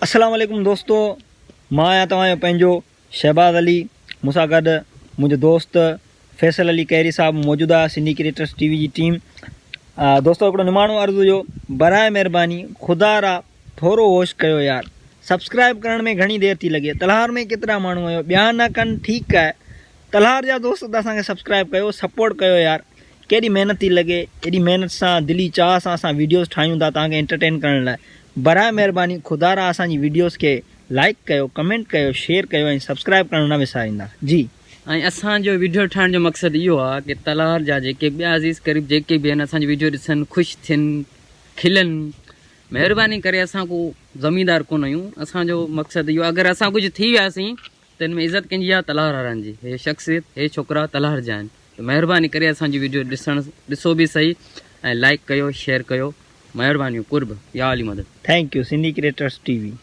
السلام عليڪم دوستو مان آهيان توهان جو پنهنجو شهباز علي مون سان گڏ منهنجو دوست فيصل علي ڪهري صاحب موجود آهي سنڌي ڪريٽرس ٽي وي جي ٽيم دوستو هڪڙو نماڻو عرض هيو براء مهرباني خدا را ٿورو هوش ڪيو يار سبسڪرائب ڪرڻ ۾ گهڻي دير ٿي لڳي تلهار ۾ ڪيترا ماڻهو آهيو ٻيا نه ڪن ٺيڪ آهي تلهار جا دوست ته اسان کي سبسڪرائب ڪيو سپورٽ ڪيو يار ڪيڏي محنت ٿي لڳي ايڏي محنت سان دلي چاهه سان اسان ويڊيوز ٺاهيون ٿا توهان کي انٽرٽين ڪرڻ لاء براء مهرباني خدارا اسان جي ويڊيوز کي لائيڪ ڪيو ڪمينٽ ڪيو شيئر ڪيو ۽ سبسڪرائب ڪرڻ نه وساريندا جي. ۽ اسان جو ويڊيو ٺاهڻ جو مقصد اهو آ ڪي تلهار جا جيڪي ٻيا عزيز قريب جيڪي به آهن اسان جي ويڊيو ڏسن خوش ٿين کلن مهرباني ڪري اسان ڪو زميندار ڪونه آهيون اسان جو مقصد اهو اگر اسان ڪجهه ٿي وياسين ته ان ۾ عزت ڪنهن جي آ تلهار وارن جي هي شخصيت هي ڇوڪرا تلهار جا آهن ته مهرباني ڪري اسان جي ويڊيو ڏسڻ ڏسو به سهي ۽ لائيڪ ڪيو شيئر ڪيو مهربانيون قرب يا علي مدد. Thank you Sindhi creators T V.